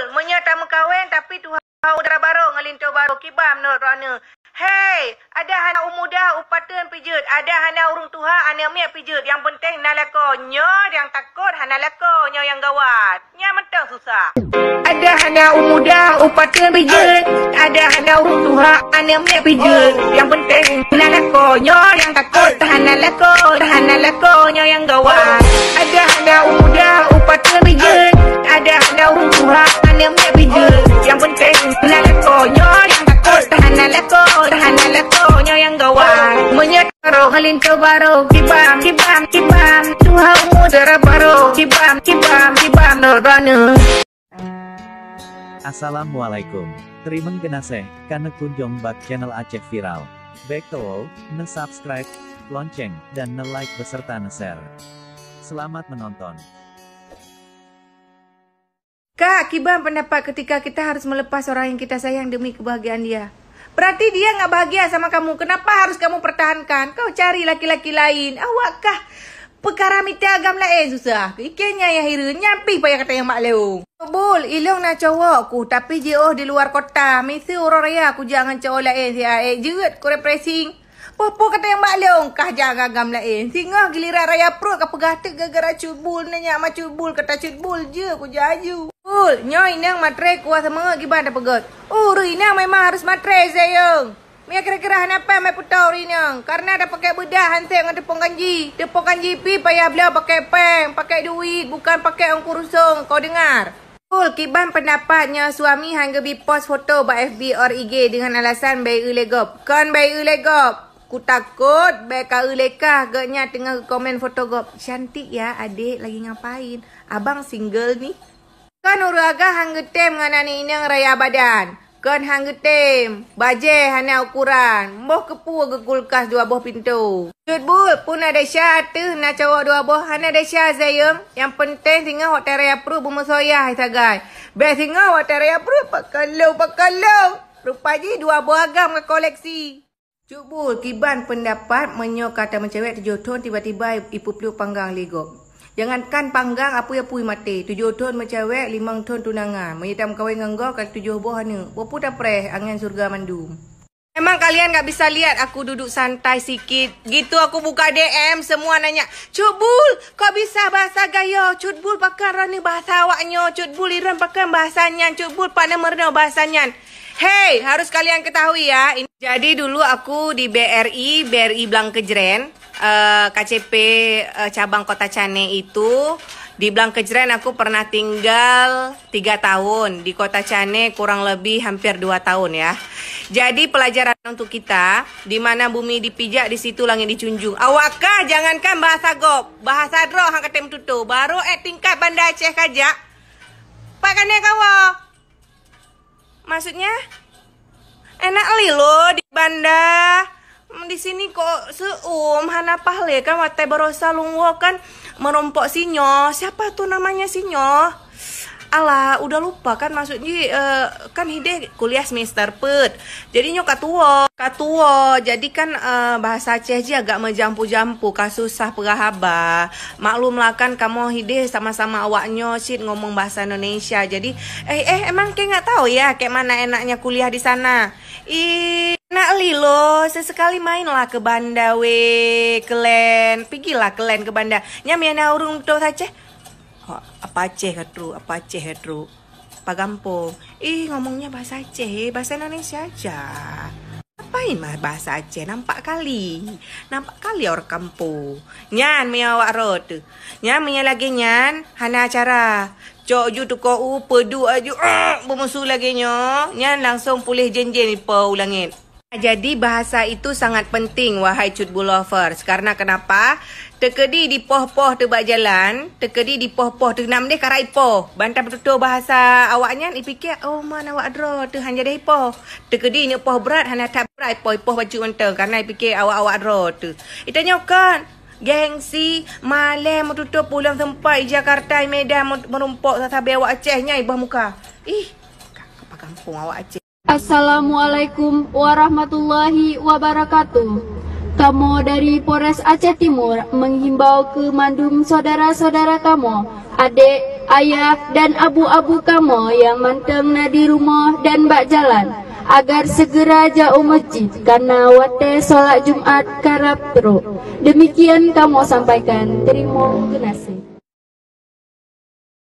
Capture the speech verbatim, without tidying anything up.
Meunyoe tameukawen tapi tuha umu dara barô ngon linto barô, kiban meunurot droeneuh? Hei, adak hana umu muda upateuen pih jeuet, adak hana ureuëng tuha aneuk miet pih jeuet. Nyang peunteng na lakoe. Nyoe nyang takot hana lakoe, nyoe nyang gawat. Nyan mantong susah. Adak hana umu muda upateuen pih jeuet, adak hana ureuëng tuha aneuk miet pih jeuet. Nyang peunteng na lakoe. Nyoe nyang takot hana lakoe, hana lakoe, nyoe nyang gawat. Adak hana umu muda upateuen pih jeuet, adak hana ureuëng tuha aneuk miet pih jeuet. Nyang peunteng na lakoe. Nyoe nyang takot hana lakoe, hana lakoe, nyoe nyang gawat. Meunyoe Roh linto barô, kiban, kiban, kiban. Tuha umu dara barô, kiban, kiban, kiban, meunurot droeneuh. Assalamualaikum. Teurimong geunaséh ka neukunjong bak channel Aceh Viral. Bék tuwoe, neu-subscribe, lonceng, dan neu-like beserta neu-share. Selamat menonton. Kak, kiban pendapat ketika kita harus melepas orang yang kita sayang demi kebahagiaan dia? Berarti dia nggak bahagia sama kamu. Kenapa harus kamu pertahankan? Kau cari laki-laki lain. Awak kah peukara mita agam laén susah? Ikeu nyan nyang hireuen, nyan pih payah kata nyang mak leung. Bul, ilong na cowok ku, tapi jiôh di luar kota. Miseue uroe raya kujak ngon cowok laén siat, ék jeuet ku refreshing. Poh-poh kata nyang mak leung kah jak agam laén. Singoh giliran raya pruet ka peugah teuk gara-gara Cut Bul, nyan nyak ma Cut Bul, kata Cut Bul je kujak aju. Bul, nyoe inong matre kuah seumeungeut kiban tapeugöt. Ureueng inong memang harus matre sayang. Mia kira-kira hana pah mai putôh ureueng inong, karena tapakèk beudah hansép ngon teupông kanji. Teupông kanji pih payah bloe pakèk péng, pakèk duit, bukan pakèk ongkos rusong, kau dengar. Bul, kiban pendapat nyoe suami han geubi post foto bak F B or I G dengan alasan bèe eu lé gob. Kon bèe eu lé gob. Kutakot bèe ka eu lé kah, gobnyan teungoh geukomen foto gob. Cantik ya, adik, lagi ngapain? Abang single nih. Kon ureueng agam han geutem ngon aneuk inong raya badan. Kon han geutem, bajèe hana ukoran, boh keupeue geukulkas dua boh pintoe. Cut Bul, peue na desya ateueh na cowok dua boh, hana desya sayang. Nyang peunteng singoh watèe raya pruet beumeusoyah sagai. Bèk singoh watèe raya pruet pakalong-pakalong. Rupa jih dua boh agam ka koleksi. Cut Bul, kiban pendapat meunyoe ka tameucewek tujoh thon tiba-tiba ipeupluek panggang lé gob? Jangankan panggang, apui-apui maté. Tujoh thon meucewek, limong thon tunangan. Meunyoe tameukawen ngon gob ka tujoh boh aneuk. Boh peue tapreh, angén syeuruga mandum. Memang kalian nggak bisa lihat aku duduk santai sikit. Gitu aku buka D M, semua nanya, "Cut Bul, kok bisa bahasa Gayo? Cut Bul, pakon droeneuh bahasa awaknyoe? Cut Bul, Iron, pakon bahasa nyan? Cut Bul, pakon meurunoe bahasa nyan?" Hei, harus kalian ketahui ya, ini, jadi dulu aku di B R I, B R I Blang Kejren, eh, K C P, eh, cabang Kota Canè itu, di Blang Kejren aku pernah tinggal tiga tahun, di Kota Canè kurang lebih hampir dua tahun ya. Jadi pelajaran untuk kita, di mana bumi dipijak, di situ langit dijunjung. Awak kah jangankan bahasa gob, bahasa droe han katem tutoe. Baru eh tingkat Banda Aceh kajak, pat kanai kawa. Maksudnya? Enak lilo di Banda. Di sini kok seuem hana pahle kan, watèe barosa lôn woe kan meurumpok sinyoe. Siapa tuh namanya sinyoe? Alah, udah lupa kan, maksud jih, eh, kan hideh kuliah semester peuet. Jadi nyoe ka tuwoe, ka tuwoe. Jadi kan, eh, bahasa Aceh jih agak meujampu-jampu, ka susah peugah haba. Maklumlah kan kamoe hideh sama-sama awaknyoe cit ngomong bahasa Indonesia. Jadi, eh, eh, emang kek nggak tahu ya kayak mana enaknya kuliah di sana? Ih, nak lilo, sesekali mainlah ke Banda weh, kelen. Pigilah kelen ke Banda. Nyan meunan ureueng tutoe Aceh. Ho, apa Aceh ka trok, apa Aceh ka trok. Apa gampông. Ih, ngomongnya bahasa Aceh, eh, bahasa Indonesia aja. Ngapain mah bahasa Aceh? Nampak kali. Nampak kali orang kampung. Nyan meunyoe awak droe teuh. Nyan meunyoe lagèe nyan, hana cara. Cok ju tuko u, peuduek aju, ah, beumusu lagèe nyoe. Nyan langsung puléh jén-jén ipo u langét. Jadi bahasa itu sangat penting, wahai Cut Bul lovers. Karena kenapa? Teukeudi dipoh-poh teuh bak jalan, teukeudi dipoh-poh teuh nam deh karai poh. Ban tapeututoe bahasa awaknyan, ipike, "Oh, man awak droe teuh han jadeh ipoh." Teukeudi nyoe poh brat, hana that brat ipoh, ipoh bacut mantong, karena ipike awak-awak droe teuh. Itanyoe kan, gengsi, malèe meututoe pulang sempat i Jakarta, i Medan, meurumpok sasabe awak Aceh nyan i bawah muka. Ih, apa gampông awak Aceh. Assalamualaikum warahmatullahi wabarakatuh. Kamoe dari Polres Aceh Timur menghimbau keu mandum saudara-saudara kamoe, adek, Ayah dan abu-abu kamoe nyang mantong na di rumoh dan bak jalan, agar segera jak u masjid, karna watée salat Jumat karab trok. Demikian kamoe sampaikan. Teurimong geunaséh.